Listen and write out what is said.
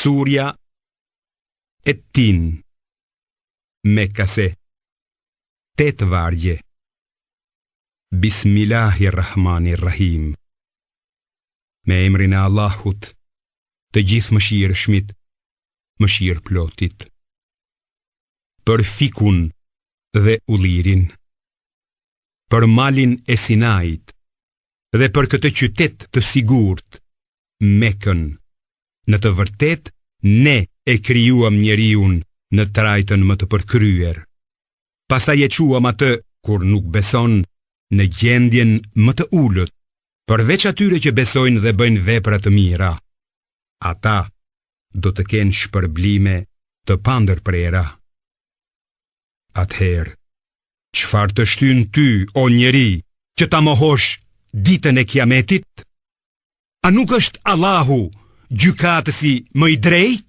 Surja Et-Tin Mekase Tetë vargje Bismillahirrahmanirrahim Me emrin e Allahut Të Gjithëmëshirshmit Mëshirëplotit Për fikun dhe ullirin Për malin e Sinait Dhe për këtë qytet të sigurt Mekën Në të vërtetë ne e krijuam njeriun në trajtën më të përkryer. Pastaj e çuam atë kur nuk beson në gjendjen më të ulët, përveç atyre që besojnë dhe bëjnë vepra të mira. Ata do të kenë shpërblime të pandërprera. Atëherë, çfarë të shtyn ty, o njeri, që ta mohosh ditën e kiametit? A nuk është Allahu gjykatësi më i drejtë?